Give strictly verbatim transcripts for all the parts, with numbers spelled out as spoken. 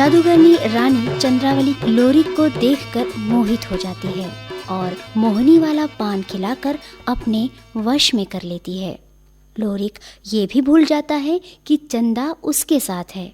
जादूगरनी रानी चंद्रावली लोरिक को देखकर मोहित हो जाती है और मोहनी वाला पान खिलाकर अपने वश में कर लेती है। लोरिक ये भी भूल जाता है कि चंदा उसके साथ है।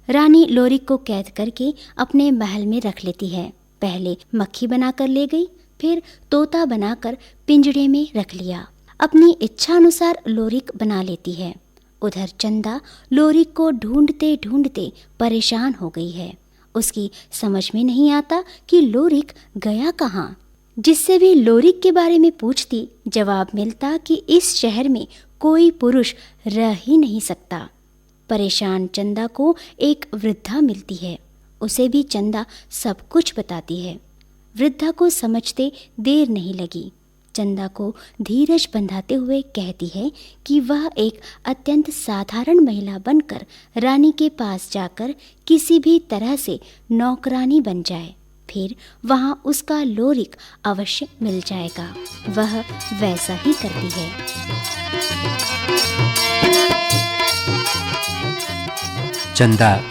रानी लोरिक को कैद करके अपने महल में रख लेती है। पहले मक्खी बनाकर ले गई, फिर तोता बनाकर पिंजड़े में रख लिया। अपनी इच्छा अनुसार लोरिक बना लेती है। उधर चंदा लोरिक को ढूंढते ढूंढते परेशान हो गई है। उसकी समझ में नहीं आता कि लोरिक गया कहाँ। जिससे भी लोरिक के बारे में पूछती, जवाब मिलता कि इस शहर में कोई पुरुष रह ही नहीं सकता। परेशान चंदा को एक वृद्धा मिलती है। उसे भी चंदा सब कुछ बताती है। वृद्धा को समझते देर नहीं लगी। चंदा को धीरज बंधाते हुए कहती है कि वह एक अत्यंत साधारण महिला बनकर रानी के पास जाकर किसी भी तरह से नौकरानी बन जाए, फिर वहां उसका लोरिक अवश्य मिल जाएगा। वह वैसा ही करती है। चंदा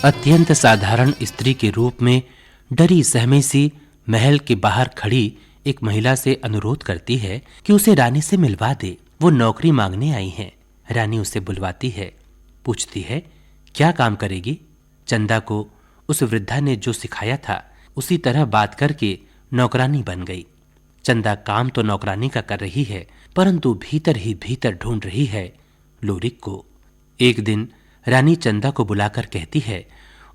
अत्यंत साधारण स्त्री के रूप में डरी सहमी सी महल के बाहर खड़ी एक महिला से अनुरोध करती है कि उसे रानी से मिलवा दे, वो नौकरी मांगने आई हैं। रानी उसे बुलवाती है, पूछती है, "क्या काम करेगी?" चंदा को उस वृद्धा ने जो सिखाया था, उसी तरह बात करके नौकरानी बन गई। चंदा काम तो नौकरानी का कर रही है, परंतु भीतर ही भीतर ढूंढ रही है लोरिक को। एक दिन रानी चंदा को बुलाकर कहती है,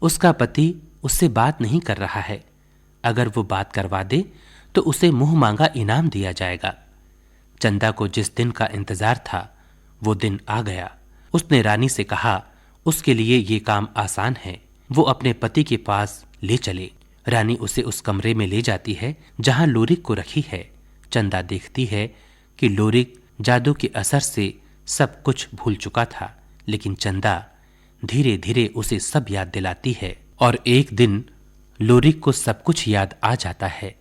उसका पति उससे बात नहीं कर रहा है, अगर वो बात करवा दे तो उसे मुंह मांगा इनाम दिया जाएगा। चंदा को जिस दिन का इंतजार था, वो दिन आ गया। उसने रानी से कहा, उसके लिए ये काम आसान है, वो अपने पति के पास ले चले। रानी उसे उस कमरे में ले जाती है जहां लोरिक को रखी है। चंदा देखती है कि लोरिक जादू के असर से सब कुछ भूल चुका था, लेकिन चंदा धीरे धीरे उसे सब याद दिलाती है और एक दिन लोरिक को सब कुछ याद आ जाता है।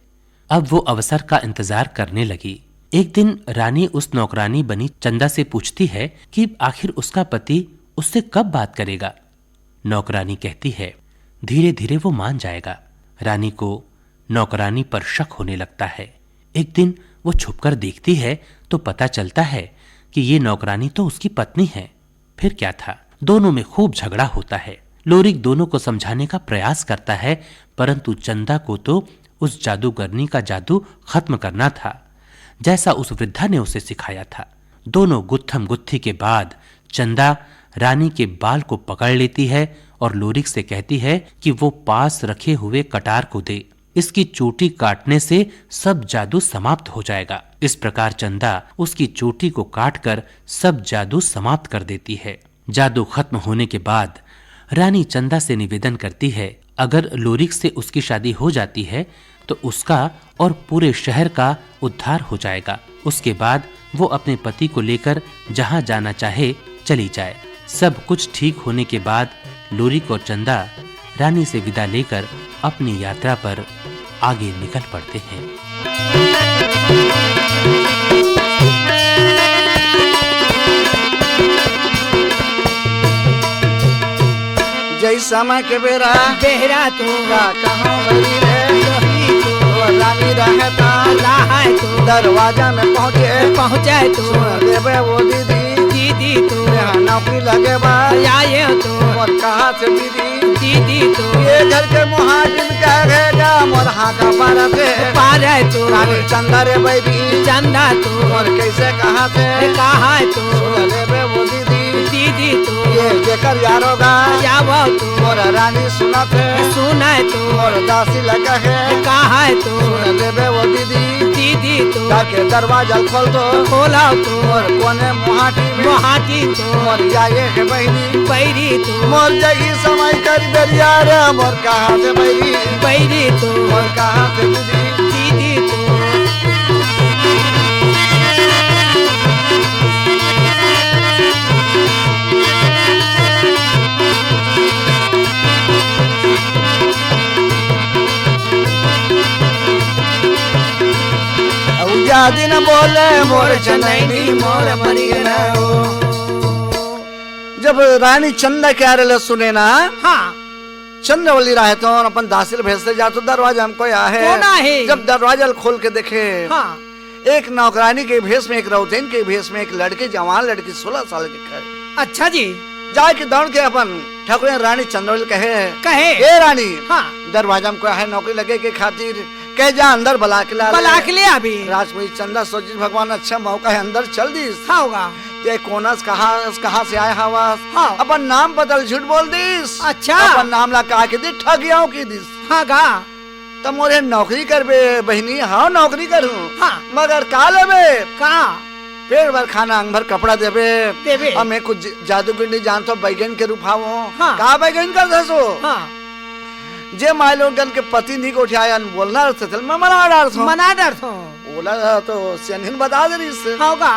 अब वो अवसर का इंतजार करने लगी। एक दिन रानी उस नौकरानी बनी चंदा से पूछती है कि आखिर उसका पति उससे कब बात करेगा। नौकरानी कहती है, धीरे धीरे वो मान जाएगा। रानी को नौकरानी पर शक होने लगता है। एक दिन वो छुपकर देखती है तो पता चलता है कि ये नौकरानी तो उसकी पत्नी है। फिर क्या था, दोनों में खूब झगड़ा होता है। लोरिक दोनों को समझाने का प्रयास करता है, परंतु चंदा को तो उस जादूगरनी का जादू खत्म करना था, जैसा उस वृद्धा ने उसे सिखाया था। दोनों गुत्थम गुत्थी के बाद चंदा रानी के बाल को पकड़ लेती है और लोरिक से कहती है कि वो पास रखे हुए कटार को दे। इसकी चोटी काटने से सब जादू समाप्त हो जाएगा। इस प्रकार चंदा उसकी चोटी को काटकर सब जादू समाप्त कर देती है। जादू खत्म होने के बाद रानी चंदा से निवेदन करती है, अगर लोरिक से उसकी शादी हो जाती है तो उसका और पूरे शहर का उद्धार हो जाएगा। उसके बाद वो अपने पति को लेकर जहां जाना चाहे चली जाए। सब कुछ ठीक होने के बाद लोरिक और चंदा रानी से विदा लेकर अपनी यात्रा पर आगे निकल पड़ते हैं। जय समय के बेरा बेहरा तो का कहाँ बनी रे? रही तो तो रानी रहता रहा है तो दरवाजा में पहुँचे। पहुँचे तो सुन देवे वो दीदी, दीदी तो यहाँ नौकरी लगे बा। आए तो और कहा से दीदी, दीदी तो ये घर के मुहाजिम कह रहेगा मोर हाका पारत है। पारे तो रानी चंदा रे बैरी, चंदा तो और कैसे कहा से कहा है तो सुन देवे वो दीदी, दीदी तो ये जेकर यारो गा या वो तो और रानी सुनत है। सुनाए तो और दासी लगा है। कहा है तो सुन देवे वो दीदी, दीदी तो जाके दरवाजा खोल दो। खोला तो और कोने मुहाटी में मुहाटी तो और जाए है बहनी। बैरी तो मोर जगी समय कर दरिया रे मोर कहाँ से बैरी? बैरी तो मोर कहाँ से दीदी? दीदी तो अब याद न बोले मोर चनैनी मोर मरियना हो। जब रानी चंदा के आरे ले सुने ना, हाँ। चंद्रवली राहय तो अपन दासी ल भेज दे, जा तो दरवाजा म कोई आहे। कोन आहे? जब दरवाजा ल खोल के देखे, हाँ। एक नौकरानी के भेष में, एक रौतेन के भेष में, एक लड़की, जवान लड़की, सोलह साल के खड़े। अच्छा जी। जाके दौड़ के अपन ठकुरिया रानी चंद्रवली कहे, कहे। ए रानी, हाँ। दरवाजा म कोई आहे नौकरी लगे के खातिर, कहे जा अंदर बला के ला ले। बला के ले आबे। राजकुमारी चंदा सोचिस, भगवान, अच्छा मौका हे, अंदर चल दिस। हाँ होगा। ते कोन अस, कहाँ अस, कहाँ से आय हवस? हाँ। अपन नाम पता ल झूठ बोल दिस। अच्छा। अपन नाम ला का के दिस, ठगियाओं की दिस। हाँ गा। त मोर हे नौकरी करबे बहिनी? हाँ, नौकरी करहूँ। हाँ। मगर का लेबे? का? पेट भर खाना, अंग भर कपड़ा देबे। देबे। अउ मैं कुछ ज-, जादू टोना जानथों, बैगन के रूप हावों। हाँ। का बैगन कर दसो? हाँ। जे माईलोगन के पति नी गोठियाय अनबोलना रथे, तेला मैं मना डरथों। मना डरथों। ओला तो सियानिन बता दे रहिस। हाँ गा।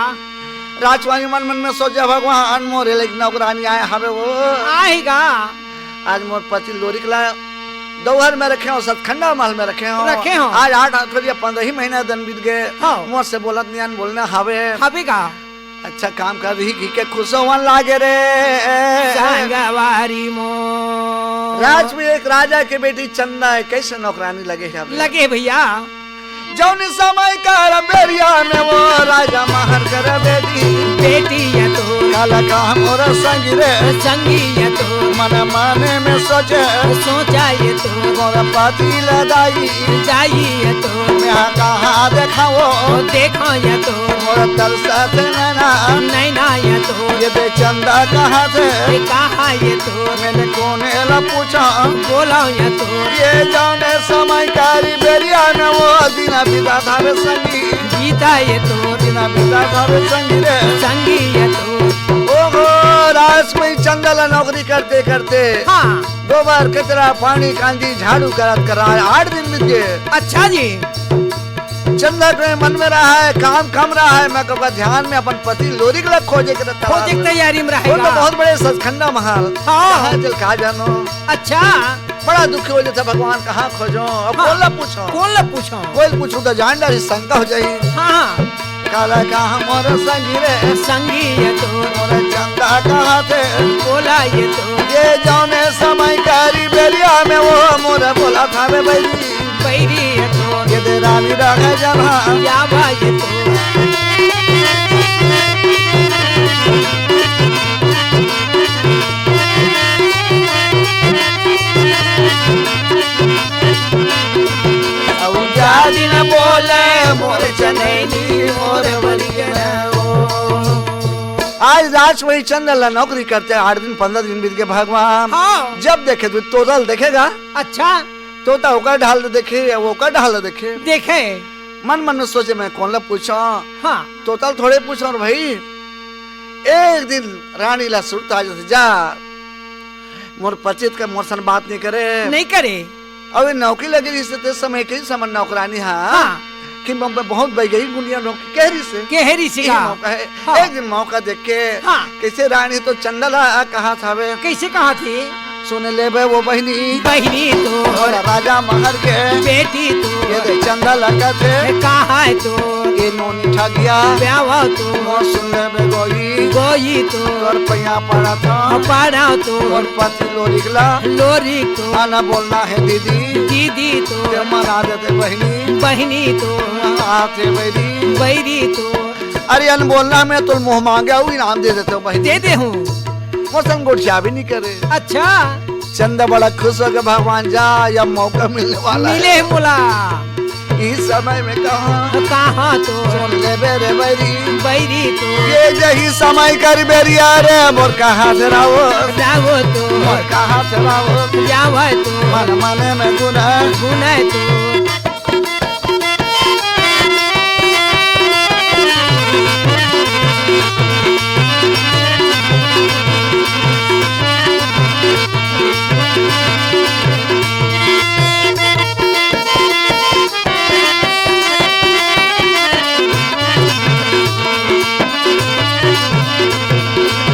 राजकुमारी मन मन में सोचे, भगवान, मोर हे लायक नौकरानी आय हवे वो। आही गा। आज मोर पति ल लोरिक ला दौहर में रखे हों, सतखंडा महल में रखे हों। रखे हों। आज आठ आठ या पंद्रह ही महीना दिन बीत गे। हाँ। मोर से बोलत नी, अनबोलना हवे। हवे गा। अच्छा काम कर रही कि के खुश होवन लागे रे। संगवारी मोर। राज में एक राजा के बेटी चंदा हे, कइसे नौकरानी लगे हे हवे। लगे भैया। जौन समय कर बेरिया में वो राजा महर कर बेटी। बेटी ये तो। काला का मोर संगी रे। संगी ये तो। मन माने में सोचे। सोचा ये तो। मोर पति ल दाई। दाई ये तो। मैं कहाँ देखावों। देखा ये तो। मोर तरसत नैना। नैना ये तो। ये दे चंदा कहाँ से। ये कहाँ ये तो। मैंने कोने ला पूछा। बोला ये तो। ये जाने समय कारी बेरिया में वो दिन बिता था रे संगी। बीता ये तो। दिन बिता था रे संगी रे। संगी ये तो। ओहो, राजकुमारी चंदा ला नौकरी करते करते हाँ। गोबर, कचरा, पानी, कांदी, झाड़ू करत करा आठ दिन बीत गे। अच्छा जी। चंदा के मन में रहा है, काम कम रहा है, मैं कहूँगा ध्यान में अपन पति लोरिक ला खोजे के रहता। खोजे के तैयारी में रहेगा। वो तो बहुत बड़े सचखंडा महल। हाँ। कहाँ चल, कहाँ जानो? अच्छा। बड़ा दुखी हो जाता, भगवान कहाँ खोजों? अब हाँ। कोन ला पूछों? कोन ला पूछों? कोई पूछों तो जान डरही, शंका हो जाही। हाँ। काला कहाँ मोर संगी रे? संगी ये तो। मोर चंदा कहाँ थे? बोला ये तो। ये जौने समय कारी बेरिया में वो मोर बोला था बे बैरी। बैरी ये तो। ये दे रानी रखे जमा। या भाई ये तो। अउ जा दिन बोले मोर चनैनी मोर बलिया ओ। आज राजकुमारी चंदा ला नौकरी करते आठ दिन पंद्रह दिन बीत गे भगवान। हाँ। जब देखे तू तोता ल देखेगा। अच्छा। तोता ओकर ढाल ल देखे, वो ओकर ढाल ल देखे। देखे। मन मन में सोचे, मैं कोन ला पूछों? हाँ। तोता ल थोड़े पूछों रे भाई। एक दिन रानी ला सुरता आ जाथे, जा, मोर पति ह मोर सन बात नहीं करे। नहीं करे। अउ ये नौकरी लगे रहिस ते समय के समय नौकरानी हा हाँ। कि मैं, मैं बहुत बैगई गुनिया नौकरी कह रहिस। कह रहिस यही का? मौका है। हाँ। एक दिन मौका देख के हाँ। कइसे रानी तो चंदा ला कहा था बे। कइसे कहा थी? सुन लेबे वो बहिनी। बहिनी तो। मोर राजा महर के। बेटी तो। ये दे चंदा लगत हे। कहा है तो। ये नोनी ठगिया। ब्यावा तो। मोर सुन लेबे गोई। गोई तो। तोर पैया पड़ा था। पड़ा तो। मोर पति लोरिक ला। लोरिक तो। आना बोलना है दीदी। दीदी तो। ते मना देते बहिनी। बहिनी तो। आते बैरी। बैरी तो। अरे अनबोलना में तो मुँह मांगे अउ इनाम दे देते हो बहिनी। दे दे हूँ। मोर संग गोठियाबे नहीं करे। अच्छा। चंदा बड़ा खुश हो गया, भगवान जा, या मौका मिलने वाला मिले है। मोला। इस समय में कहाँ? कहाँ तो? सुन लेबे रे बैरी। बैरी तो। ये जही समय कर बेरिया रे, मोर कहाँ से रावो? रावो तो। मोर कहाँ से रावो? जावो तो। मन मने में गुना। गुना तो।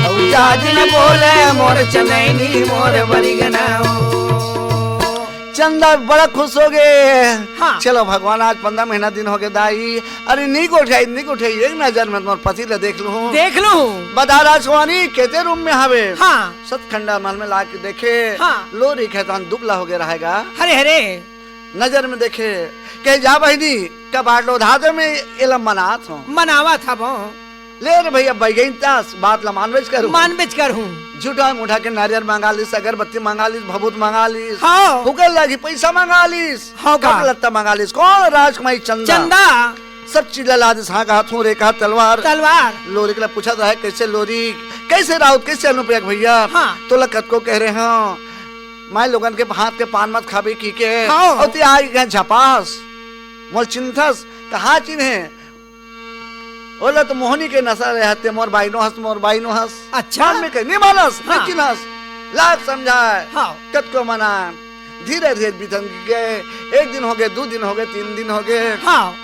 अउ जाजिन बोले मोर चनैनी मोर बरिगना ओ। चंदा बड़ा खुश हो गे। हाँ। चलो भगवान, आज पंद्रह महीना दिन हो गे दाई। अरे नी गोठियाई, नी गोठियाई, एक नजर में तुम्हार पति ला देख लूं। देख लूं। बता राजकुमारी, केते रूम में हवे? हाँ। सतखंडा महल में लाके देखे। हाँ। लोरिक हे तहन दुबला हो गे रहेगा। हरे हरे। नजर में देखे, कहे जा बहिनी, कबाड़ लो धाते में एला मनात हो। मनावत हबो। ले रे भैया, बैगइन तास, बात ला मानबेच करू। मानबेच करू। झूठा मूठा के नारियल मंगा लिस, अगरबत्ती मंगा लिस, भभूत मंगा लिस। हाँ। फुकल लागी पैसा मंगा लिस। हाँ का? कपड़ा लत्ता मंगा लिस। कौन राजकुमारी चंदा? चंदा। सब चीज ला ला दिस, हाँ कहा थू रे, कहा तलवार। तलवार। लोरिक ला पूछत रहे, कैसे लोरिक, कैसे राउत, कैसे अनुपयक भैया? हाँ। तोला कतको कहे रहे हंव, माई लोगन के हाथ के पान मत खाबे की के। हाँ। अउ ते आ गे झपास। मोला चिन्हथस, कहाँ चिन्हे? ओला तो मोहनी के नशा रहे हते, मोर बाई नो हस, मोर बाई नो हस। अच्छा। मन में कहे, "नी मानस, नी हाँ। चिन्हस।" लाख समझाए, हाँ। कतको मनाए। धीरे धीरे बीतन गे, एक दिन हो गे, दू दिन हो गे, तीन दिन हो गे। हाँ।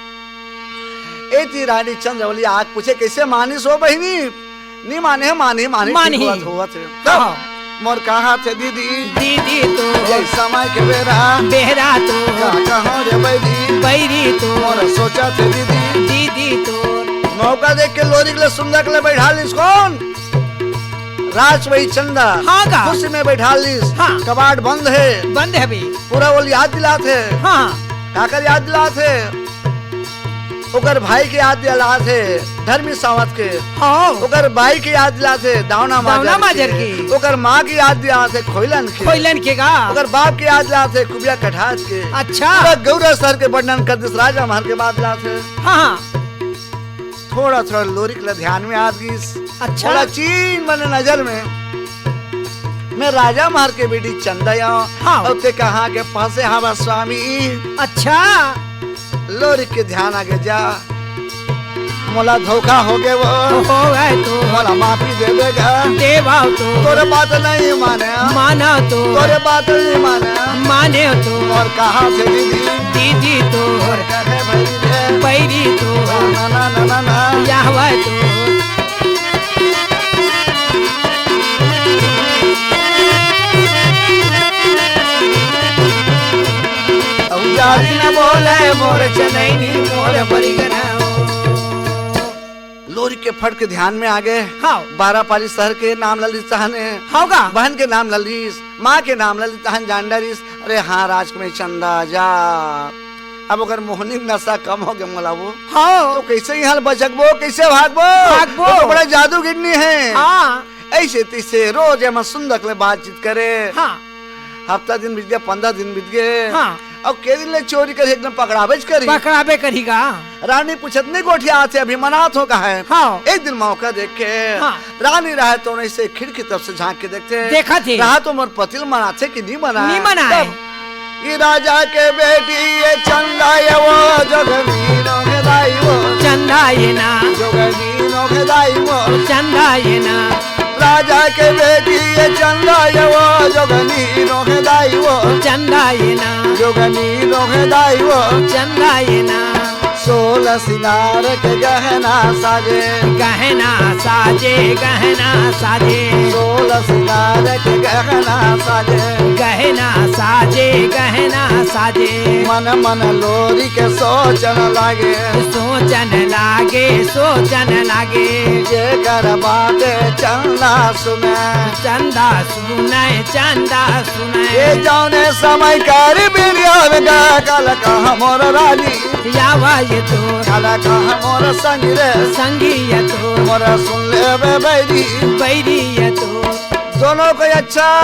एती रानी चंद्रवली आके पूछे, "कैसे मानिस हो बहिनी?" "नी माने, मानही, मानही, मानही। ठीक होवत, होवत हे।" हाँ। मोर कहा थे दीदी, दीदी तो। ये समय के बेरा। बेरा तो। का कहो रे बैरी। बैरी तो। मोर सोचा थे दीदी। दीदी तो। मौका देख के लोरिक ले सुंदर के ले बैठा लिस कौन? राजकुमारी चंदा। हाँ का? कुर्सी में बैठा लिस। हाँ। कबाड़ बंद हे। बंद हे अभी। पूरा ओला याद दिलात हे। हाँ। काकर याद दिलात हे? ओकर भाई के याद दिलात हे, धर्मी सावत के। हाँ। ओकर बाई के याद दिलात हे, दावना माजर दावना माजर के। के। ओकर माँ के याद दिलात हे, खोइलन के। खोइलन के का? ओकर बाप के याद दिलात हे, कुबिया कठात के। अच्छा। पूरा गौरा सर के वर्णन कर दिस, राजा महर के बात दिलात हे। हाँ, हाँ। थोड़ा थोड़ा लोरिक ला ध्यान में आत गिस। अच्छा। थोड़ा चीन मन नजर में, मैं राजा महर के बेटी चंदा आंव, हाँ। अउ ते कहाँ के फंसे हवा स्वामी। अच्छा। लोरिक के ध्यान आगे जा, मोला धोखा हो गे वो। हो गए तो। मोला माफी दे देगा। देवा तो। तोरे बात नहीं माने। माना तो। तोरे बात नहीं माने। माने तो। और कहाँ से दीदी? दीदी तो। और कहे भाई रे? बैरी तो। ना, ना, ना, ना, ना। यह वह तो। अब जाति न बोले मोर चनैनी मोर परिगना। लोरी के फट के ध्यान में आ गे। हाँ। बारापाली शहर के नाम ल लिस तहन। हाँ का? बहन के नाम ल लिस, माँ के नाम ल लिस तहन जान डारिस। अरे हाँ, राजकुमारी चंदा जा। अब ओकर मोहनी नशा कम हो गे मोला वो। हाँ। तो कैसे यहाँ ले बचकबो, कैसे भागबो? भागबो। वो तो बड़ा जादूगिरनी है। हाँ। ऐसे तैसे रोज एमा सुंदर ले बातचीत करे। हाँ। हफ्ता दिन बीत गे, पंद्रह दिन बीत गे। हाँ। अब के दिन ले चोरी करे, एक दिन पकड़ाबेच करही। पकड़ाबे करही का? रानी पूछत नहीं गोठियाथे, अभी मनात हो कहे। हाँ। एक दिन मौका देख के हाँ। रानी रहे तो नहीं से खिड़की तरफ से झांक के देखथे। देखथे। रहा तो मोर पति ल मनाथे कि नहीं मनाए। नहीं मनाए। तब ये राजा के बेटी ये चंदा ये वो जोगनी नोहे दाई वो। चंदा ये ना। जोगनी नोहे दाई वो। चंदा ये ना। राजा के बेटी ये चंदा ये वो जोगनी नोहे दाई वो। चंदा ये ना। जोगनी नोहे दाई वो। चंदा ये ना। सोलह सिंगार के गहना साजे। गहना साजे, गहना साजे। सोलह सिंगार के गहना साजे। गहना साजे, गहना साजे। मन मन लोरी के सोचन लागे। सोचन लागे, सोचन लागे। जेकर बात चंदा सुने। चंदा सुने, चंदा सुने। ये जौने समय कर बिरिया में गा, काल कहा मोर रानी। यावा ये तो। काल कहा मोर संगी रे। संगी ये तो। मोर सुन लेबे बैरी। बैरी ये तो। दोनों को अच्छा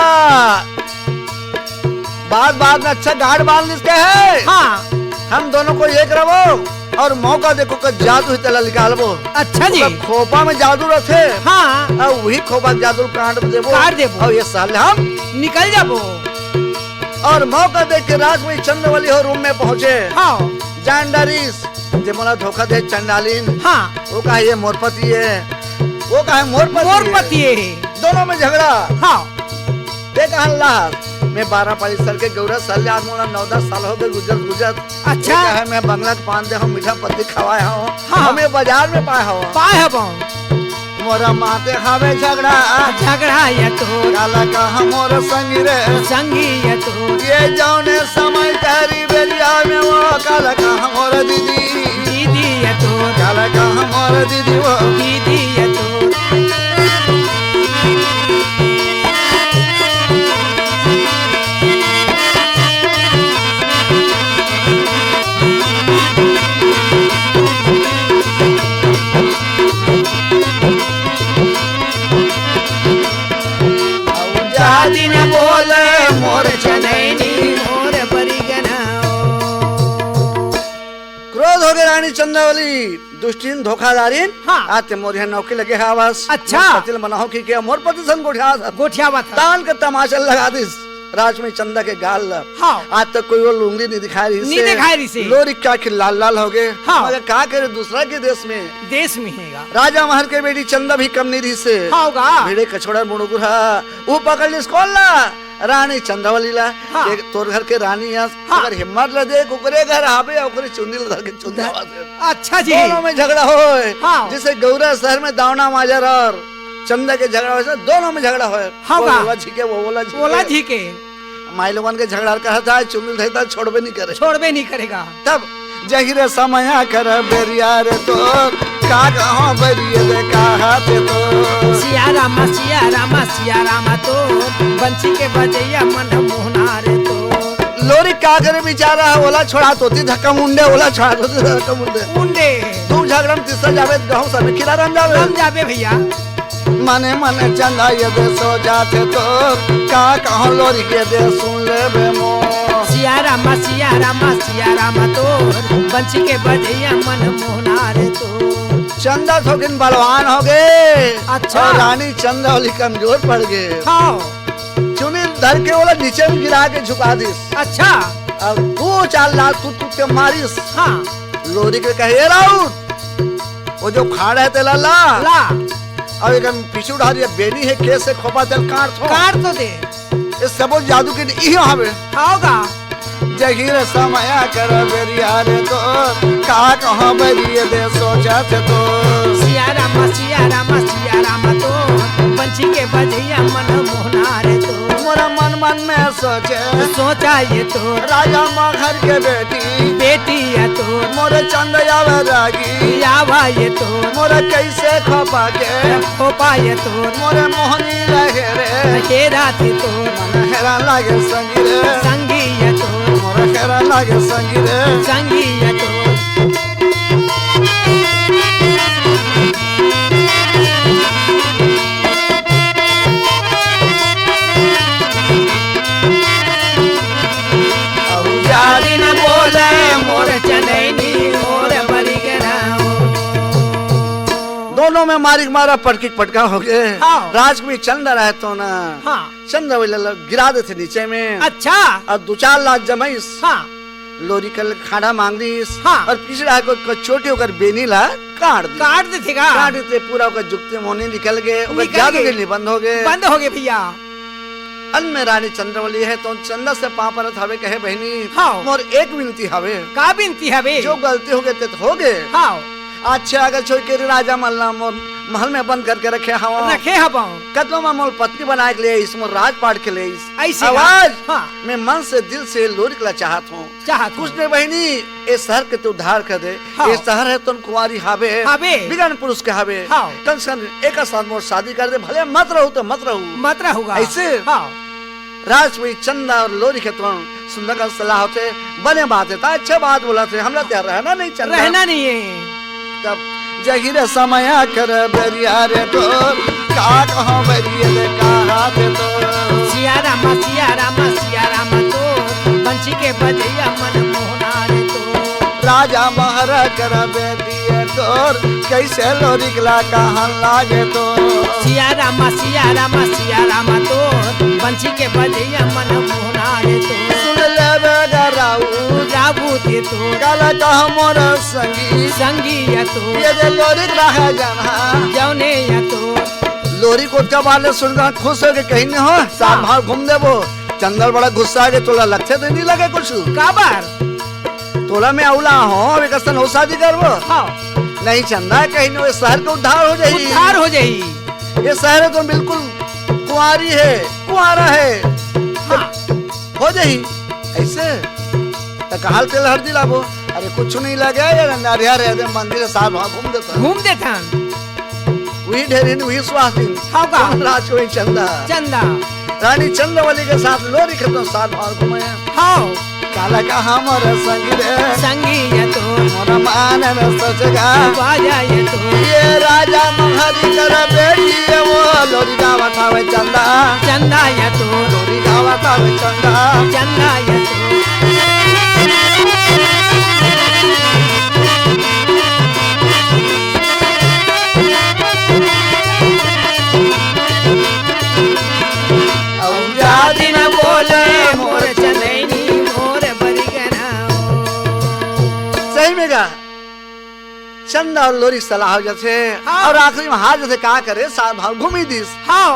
बात, बात में अच्छा गांठ बांध लिस कहे। हाँ। हम दोनों को एक रहो और मौका देखो का जादू ही तेला निकालबो। अच्छा जी। ओकर खोपा में जादू रथे। हाँ। और वही खोपा के जादू काट देबो। काट देबो। और ये साल हम निकल जाबो। और मौका देख के राजकुमारी चंद्रवली हो रूम में पहुंचे। हाँ। जान डारिस, जे मोला धोखा दे चंडालिन। हाँ। वो कहा ये मोर पति है, वो कहा मोर पति मोर है। पति है। दोनों में झगड़ा। हाँ। ते कहन लाहस, मैं बारापाली सर के गौरा सर ले आज मोला नौ दस साल हो गे गुजरत गुजरत। अच्छा। ते कहे, मैं बंगला के पान दे हंव, मीठा पत्ती खवाए हंव, हाँ। हमें बाजार में पाए हंव। पाए हंव। मोर माते हवे झगड़ा। झगड़ा ये तोर। काला कहा मोर संगी रे। संगी ये तोर। ये जौने समय तहरी बेरिया में वो काला कहा मोर दीदी। दीदी ये तोर। काला कहा मोर दीदी वो। दीदी ये तोर। जाति न बोले मोर चनैनी मोर परिगना। क्रोध होगे रानी चंदावली, दुष्टिन, धोखादारिन। हाँ। आज ते मोर यहाँ नौकरी लगे हावस। अच्छा। मोर पति ल मनाहो कि के मोर पति सन गोठियावत हस। गोठियावत हस। तान के तमाचा लगा दिस राजमई चंदा के गाल ल। हाँ। आज तक कोई वो लुंगड़ी नहीं दिखाए रहिसे। नहीं दिखाए रहिसे। लोरिक के आँखी लाल लाल होगे। हाँ। मगर का करे, दूसरा के देश में। देश में हेगा। राजा महर के बेटी चंदा भी कम नहीं रहिसे। हाँ, होगा। भिड़े कछोड़ा मुड़ुगुर हा। वो पकड़ लिस कोन ला? रानी चंदावली ला। हाँ। के तोर घर के रानी हस। हाँ। अगर हिम्मत ल देख, ओकरे घर आबे, ओकरे चुंदी ल धर के चुंदावा दे। अच्छा जी। दोनों में झगड़ा होए। हाँ। जैसे गौरा शहर में दावना माजर और चंदा के झगड़ा होए, दोनों में झगड़ा होए। हाँ वो बा। ओला झीके, वो ओला झीके। ओला झीके। माई लोगन के झगड़ा कहत हे, चुंदी ल धरता छोड़बे नहीं करे। छोड़बे नहीं करेगा। तब जहिरे समया कर बेरिया रे तोर, का कहो बेरिए दे कहा ते तोर। सिया रामा, सिया रामा, सिया रामा तोर, बंसी के बजैया मन मोहना रे तोर। लोरी का करे बेचारा, ओला छोड़ा तोती धक्का मुंडे, ओला छोड़ा तोती धक्का मुंडे। मुंडे। दू झगड़ा में तीसरा जाबे, गाँव सब में किनारा में जाबे। हम जाबे भैया। मने मने चंदा ये दे सोचाथे तोर, का कहो लोरी के दे सुन लेबे मोर। सिया रामा, सिया रामा, सिया रामा तोर, बंसी के बजैया मन मोहना रे तोर। चंदा थोकिन बलवान होगे। अच्छा। और रानी चंदावली कमजोर पड़ गे। हाँ। चुंदी ल धर के ओला नीचे में गिरा के झुका दिस। अच्छा। अब दू चार लात कूद कूद के मारिस। हाँ। लोरी के कहे, "ए राउत, वो जो खाड़ हे तेला ला।" ला। अउ एक पीछू डहर ये बेनी हे, केस हे खोपा, तेला काट थो। काट तो दे। ये सबो जादू के इही हवे। हाव गा। जहिरे समया कर बेरिया रे तोर, का कहो बेरिए दे सोचाथे तोर। सिया रामा, सिया रामा, सिया रामा तोर, बंसी के बजैया मन मोहना रे तोर। मोरा मन मन में सोचे। सोचा ये तोर। राजा महर के बेटी। बेटी ये तोर। मोरे चंद आवे रागी। आवा ये तोर। मोरे कैसे खोपा के। खोपा ये तोर। मोरे मोहनी रहे रे। हेरा थे तोर। मन हेरा लागे संगी रे। संगी ये तोर। मोरे हेरा लागे संगी रे। संगी ये तोर। अहू जारी न बोले मोर चनैनी, मोर बरिगना। दोनों में मारिक मारा, पटकिक पटका होगे। हाँ। राजकुमारी चंदा रहे तो ना। हाँ। चंदा वही लल गिरा देथे नीचे में। अच्छा। अउ दू चार लात जमाइस। हाँ। लोरी कल खाड़ा मांग लिस। हाँ। अउ पिछड़ा को, को चोटी ओकर बेनी ला काट दिस। काट देथे का? काट देथे, पूरा ओकर जुगती मोहनी निकल गे, ओकर निकल जादू गे। के लिए बंद होगे। बंद होगे भैया। अंत में रानी चंदावली हे तो चंदा से पाँव परत हवे, कहे, "बहिनी, हाँ। मोर एक विनती हवे।" का विनती हवे? जो गलती होगे ते तो होगे। हाँ। अच्छा, अगर छोड़ के राजा मन ला मोर महल में बंद करके रखे हवं। रखे हवं। कतनो मा मोर पत्नी बनाए के ले आइस, मोर राजपाट के ले आइस। ऐसे का? आवाज, हाँ। मैं मन से, दिल से लोरिक ला चाहत हूँ। चाहत कुछ हूँ। नहीं बहिनी, ए शहर के तो उद्धार कर दे। हाँ। ए शहर हे तो कुंवारी हावे। हावे। बिगन पुरुष के हावे। हाँ। कम से कम एक साथ मोर शादी कर दे, भले मत रहू तो मत रहू। मत रहूगा। ऐसे? हाँ। राजकुमारी चंदा अउ लोरी के तुरंत सुंदर का सलाह होथे, बने बात हे, त अच्छा बात बोलथे, हमला त रहना नहीं चंदा। रहना नहीं हे। तब जहिरे समया कर बेरिया रे तोर, का कहो बेरिया रे कहा थे तोर। सिया रामा, सिया रामा, सिया रामा तोर, बंसी के बजैया मन मोहना रे तोर। राजा महर कर बेरिया तोर, कैसे लोरिक ला कहन लागे तोर। सिया रामा, सिया रामा, सिया रामा तोर, बंसी के बजैया मन मोहना रे तोर। सुन लेबे गा राउत। राउत ये तोर। काला कहा मोर संगी। संगी ये तोर। ये दे लोरिक रहे जाना। जौने ये तोर। लोरिक ओतका बात ल सुन के खुश होके कहिन हो, साल हाँ। भर घूम देबो। चंदा ल बड़ा गुस्सा आगे, तोला लगथे तो नहीं लगे कुछ? काबर? तोला मैं अउला हूँ, अब एक असन हो शादी करबो। हाँ। नहीं चंदा, कहिन हो, ए शहर के उद्धार हो जाही। उद्धार हो जाही। ये शहर तो बिल्कुल कुंवारी है, कुंवारा है। हाँ। हो जाही। ऐसे? त कहाँ ले तेल हरदी लाबो? अरे कुछ नहीं लगे, ये नरिया रे, दे मंदिर साल भर घूम देता। घूम देता। वही ढेरिन, वही सुहासिन। हाँ का? राज कोई चंदा। चंदा। रानी चंद्रवली के साथ लोरी खेतों साल भर घूमे। हाँ। काला का हमर संगी रे। संगी ये तो। मोर मान में सजगा। बाजा ये तो। ये राजा महारी कर बेटी है वो लोरी गावत हवे चंदा। चंदा ये तो। लोरी गावत हवे चंदा। चंदा ये तो। अउ जादी न बोले मोर चनैनी मोर बरिगना। सही में गा, चंदा अउ लोरी सलाह हो जाथे। हाँ। अउ आखिरी में हार जाथे, का करे, साल भर घूमी दिस। हाँ।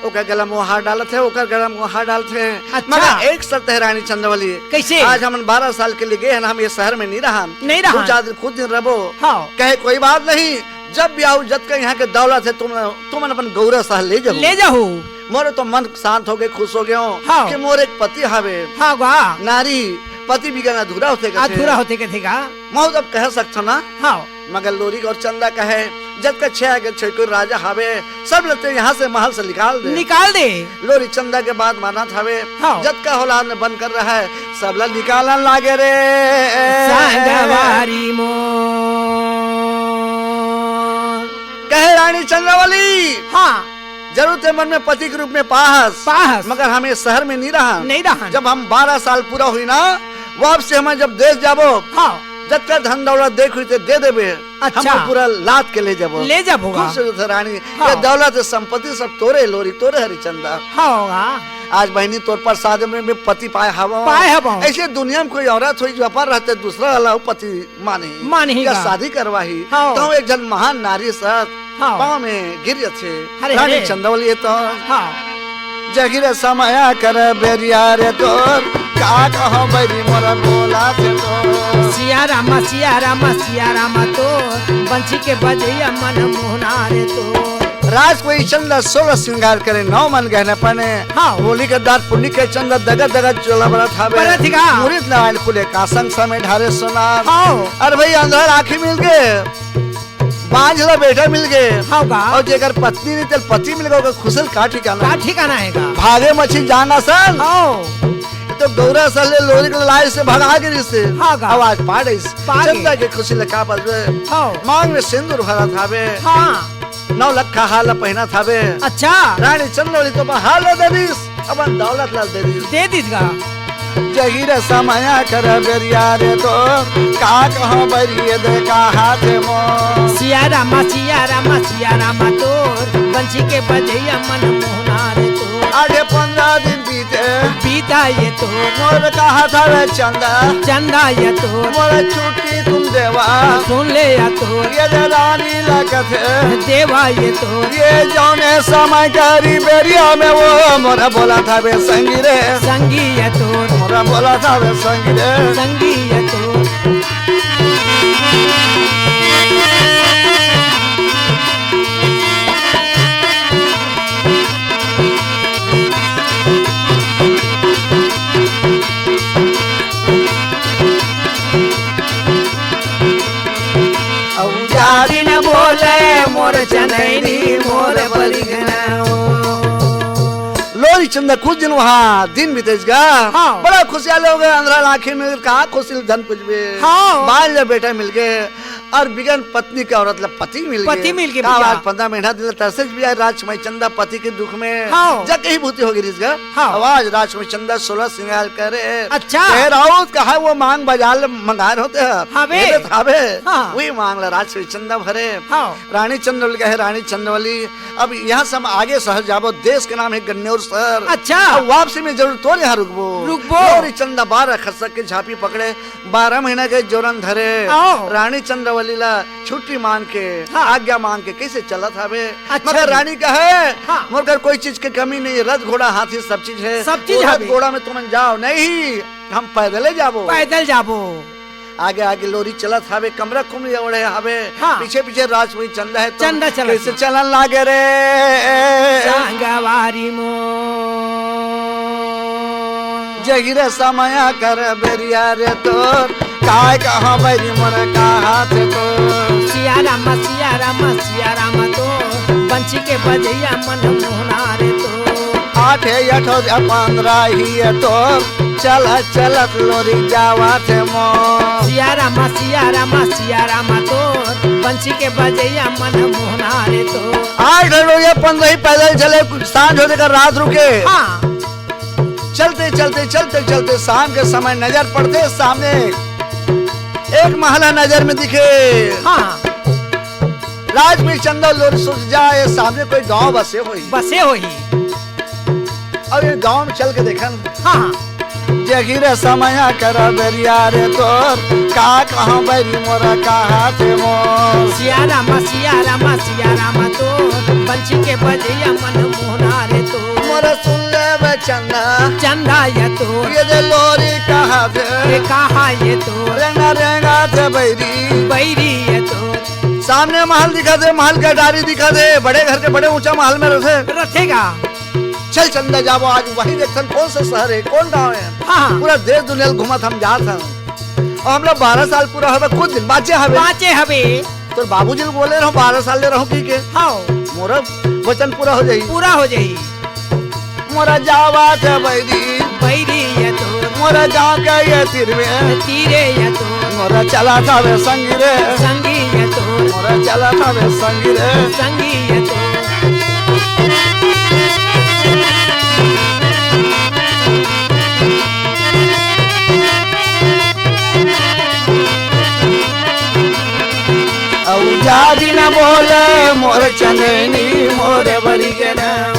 ओकर गला में वो हार डालत हे, ओकर गला में वो हार डालत हे। अच्छा। मगर एक शर्त हे रानी चंद्रवली। कैसे? आज हमन बारह साल के लिए गे हन, हम ये शहर में नहीं रहन। नहीं रहन। दो चार दिन, कुछ दिन रहबो। हाँ। कहे कोई बात नहीं, जब भी आऊ जतका यहाँ के दौलत हे, तुम, तुमन अपन गौरा सह ले जाहू। ले जाहू। मोर तो मन शांत हो गे, खुश हो गे हो हाँ। कि मोर एक पति हवे। हाँ गा। नारी पति बिगर अधूरा होथे कथे। अधूरा होथे कथे गा। महू तब कह सकथो ना। हाँ। मगर लोरी अउ चंदा कहे, जतका छे आगे छोइकुर राजा हावे, सब ल ते यहाँ से महल से निकाल दे। निकाल दे। लोरी चंदा के बात मानत हावे, हाँ। जतका औलाद में बन कर रहा है, सब ला निकालन लागे रे। संगवारी मोर। कहे रानी चंद्रावली, हाँ। जरूर ते मन में पति के रूप में पाहस, पाहस। मगर हम ये शहर में नहीं रहा। नहीं रहा। जब हम बारह साल पूरा हुई ना, वापसी हमें जब देश जाबो, हाँ। जतका धन दौलत देख हुई ते दे देबे। अच्छा। हम पूरा लाद के ले जाबो। ले जाबो। खुश हो जाथे रानी। हाँ। ये दौलत, ये संपत्ति सब तोरे लोरी, तोरे हरिचंदा। हाँ होगा। आज बहिनी तोर प्रसाद में भी पति पाए हवा। पाए हवा। ऐसे दुनिया में कोई औरत हुई जो अपन रहते दूसरा वाला पति मानही। मानही या का। शादी करवाही। हाँ। तो एक जन महान नारी साथ हाँ। पाँव में गिर जाथे। अरे, रानी अरे। चंदौली तो। हाँ। जहिर समय कर बेरिया रे तोर, का कहो बैरी मोर बोला थे तो। सिया रामा, सिया रामा, सिया रामा तोर, बंसी के बजैया मन मोहना रे तोर। राज कोई चंदा सोलह श्रृंगार करे, नौ मन गहने पहने। हाँ। होली के दार पुन्नी के चंदा दगा दगा चोला बरत हावे। बरत ही का। मुरीद नारायण खुले का संग समय ढारे सोनार। हाँ। अरे भाई अंधार आँखी मिल गए। बांझ ला बेटा मिल गे। हाँ का? अउ जेकर पत्नी नहीं, तेल पति मिल गे, ओकर खुशी ल का ठिकाना? का ठिकाना हे का? भागे मछी जान असन। हाँ। तो गौरा सल ले लोरी के लाए से भगा गिरिस। हाँ का? अउ आज पाड़े इस। पाड़े। चंदा के खुशी ल का बजबे? हाँ। मांग में सिंदूर भरत हावे। हाँ। नौ लखा हार पहिनत हावे। अच्छा। रानी चंदौली तो बहाल दे दिस। अपन दौलत ला दे दिस। दे दिस गा। जहिर समय कर बेरिया रे तो, का कहो बैरिये दे का हाथ मो। सिया रामा, सिया रामा, सिया रामा तोर, बंसी के बजैया मन मोहना रे तोर। आगे पंद्रह दिन बीते। बीता ये तोर। मोर कहा था रे चंदा। चंदा ये तोर। मोर छुट्टी तुम देवा। सुन ले या तोर। ये दे रानी लगत हे। देवा ये तोर। ये जौने समय करी बेरिया में वो मोरा बोला था बे संगी रे। संगी ये तोर। मोरा बोला था बे संगी रे। संगी ये तोर। अउ जादी न बोले मोर चनैनी मोर बरिगना। लोरी चंदा कुछ दिन वहाँ दिन बीतेस गा। हाँ। बड़ा खुशियाले हो गए, अंधरा आँखी में का खुशी धन पूजबे। हाँ। बाल जब बेटा मिल गए। अउ बिगन पत्नी के औरत ला पति मिल गए। पति मिल गए का भैया। आज पंद्रह महीना दिन तरसेस भी आए राजकुमारी चंदा पति के दुख में। हाँ। जग कहीं भूती हो गई रिस गा। हाँ। अउ आज राजकुमारी चंदा सोलह श्रृंगार करे। अच्छा। कहे राउत कहा वो मांग बाजार ले मंगाए होते हैं। हाँ बे। ये तो था बे। हाँ। वही मांग ला राजकुमारी चंदा भरे। हाँ। रानी चंद्रवली कहे, रानी चंद्रवली, अब यहाँ से हम आगे शहर जाबो, देश के नाम है गन्नौर शहर। अच्छा। अब वापसी में जरूर तोर यहाँ रुकबो। रुकबो। लोरी चंदा बारह खसक के झांपी पकड़े, बारह महीना के जोरन धरे। आओ। रानी चंद्रवली ला छुट्टी मांग के, हाँ। आज्ञा मांग के कैसे चलत हवे? अच्छा मगर जी। रानी कहे, हाँ। मोर कर कोई चीज के कमी नहीं है, रथ घोड़ा हाथी सब चीज है। सब चीज वो रथ हवे। घोड़ा में तुमन जाओ, नहीं हम पैदले जाबो। पैदल जाबो। आगे आगे लोरी चलत हवे, कमरा खुम ओढ़े हवे, हाँ। पीछे पीछे राजकुमारी चंदा हे तो चंदा चलत कइसे हे। चलन लागे रे। संगवारी मोर। जही रे समय कर बेरिया रे तोर, काय कहाँ बैरी मोर कहाथे तोर। सिया राम, सिया राम, सिया राम तोर, बंसी के बजइया मन मोहना रे तोर। आठे अठो पंद्रह ही तोर, चलत चलत लोरी जावत हे मोर। सिया राम, सिया राम, सिया राम तोर, बंसी के बजइया मन मोहना रे तोर। आठ रोजे पंद्रह ही पैदल चले, सांझ होने का रात रुके। हाँ। चलते, चलते, चलते, चलते शाम के समय नजर पड़ते सामने एक महल नजर में दिखे। हाँ। राजकुमारी चंदा लोरी सोच जा, ये सामने कोई गांव बसे होही। बसे होही। अब ये गांव में चल के देखन। हाँ। जही रे समय कर बेरिया रे तोर, का कहाँ बैरी मोर कहाथे मोर। सिया राम, सिया राम, सिया राम तोर, बंसी के बजइया मन मोहना रे तोर। मोर सुन ले बे चंदा। चंदा ये तोर। ये दे लोरी कहाथे। ये कहा ये तोर। रेंगा रेंगा थे बैरी। बैरी ये तोर। सामने महल दिखाथे, महल के अटारी दिखाथे, बड़े घर के बड़े ऊंचा महल में रथे। रथेगा। चल चंदा जाबो, आज वही देखथन कौन सा शहर हे, कौन गांव हे। हाँ। पूरा देश दुनिया ल घूमत हम जात हन। अउ हमला बारह साल पूरा होवे, कुछ दिन बांचे हवे। बांचे हवे। तोर बाबूजी ल बोले रहूं, बारह साल ले रहूं कहिके। हाँ। मोर वचन पूरा हो जाही। पूरा हो जाही। मोरा जावत हे बैरी। बैरी ये तोर। मोरा गांव के ये तीर में। तीरे ये तोर। मोरा चलत हवे संगी रे। संगी ये तोर। मोरा चलत हवे संगी रे। संगी ये तोर। अउ जादी न बोले मोर चंदैनी, मोर बरी के नाव।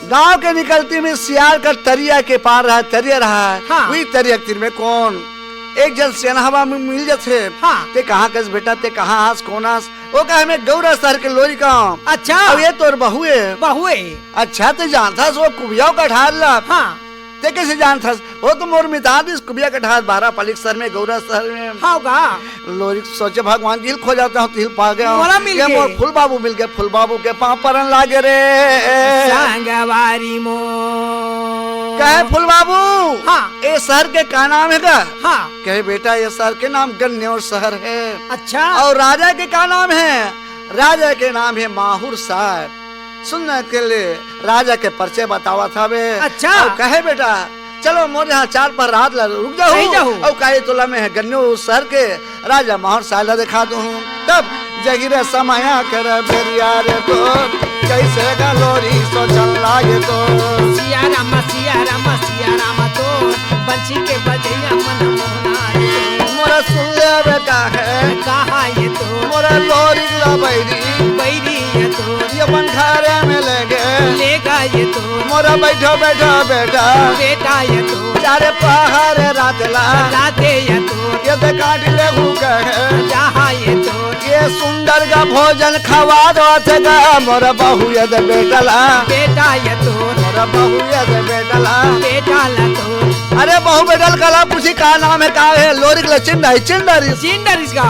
गांव के निकलती में सियार का तरिया के पार रहा, तरिया रहा। हाँ। वही तरिया के तीर में कौन एक झन सेनहा बा मिल जथे। हाँ। ते कहाँ कस बेटा, ते कहाँ आस, कौन आस? वो कहे, मैं गौरा शहर के लोरी का हूँ। अच्छा। अब ये तोर बहू हे। बहू हे। अच्छा, ते जानथस वो कुबिया कठार ला? हाँ। ते कइसे जानथस? वो तो मोर मितान दिस कुबिया कठार बारह पाली के शहर में, गौरा शहर में। हाँ गा। लोरी सोचे, भगवान जी ल खोजत हंव, तिही ल पा गेंव। मोला मिल ये गे। मोर फूल बाबू मिल गे, फूल बाबू के पाँव परन लागे रे। संगवारी मोर। कहे फूल बाबू, हाँ। ए शहर के का नाम हे गा? हाँ। कहे बेटा, ए शहर के नाम गन्नेवर शहर हे। अच्छा। अउ राजा के का नाम हे? राजा के नाम हे माहुर साहब। सुन न के ले, राजा के परिचय बतावत हवे। अच्छा। अउ कहे बेटा, चलो मोर यहाँ चार पहर रात ला रुक जाहू। रहि जाहू। अउ काई तोला मैं गन्नेवर शहर के राजा माहुर साहब ला देखा दूँ। तब जही रे समय कर बेरिया रे तोर, कइसे गा लोरी सोचन लागे तोर। सिया राम, सिया राम, सिया राम तोर, बंसी के बजइया मन मोहना रे तोर। मोरा सुन ले बेटा हे। कहा ये तोर। मोरा लोरी ला बैरी। बैरी ये तोर। ये अपन घरे में ले गे। ले गा ये तोर। मोरा बैठो, बैठो बेटा। बेटा ये तोर। चारे पहर रात ला। राते ये तोर। ये दे काट लेहू कहे। चाहा ये तोर। ये सुंदर का भोजन खवा दो थे गा, मोर बहू ये दे बेटा ला। बेटा ये तोर। मोर बहू ये दे बेटा ला। बेटा ला तोर। अरे बहू बेटा ला कला पूछी का नाम हे, का हे? लोरिक ला चिंडारी, चिंडारी। चिंडारी का?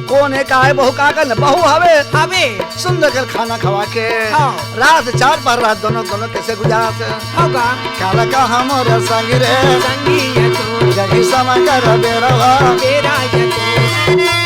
कौन हे, का हे, बहू का करना? बहू हवे। हवे। सुंदर कर खाना खवा के। हाँ। रात चार पहर रात दोनों, दोनों कइसे गुजारत हे? हाँ गा। काला का हमर संगी रे। संगी ये तोर। जही समय कर बेरवा। बेरा ये तोर।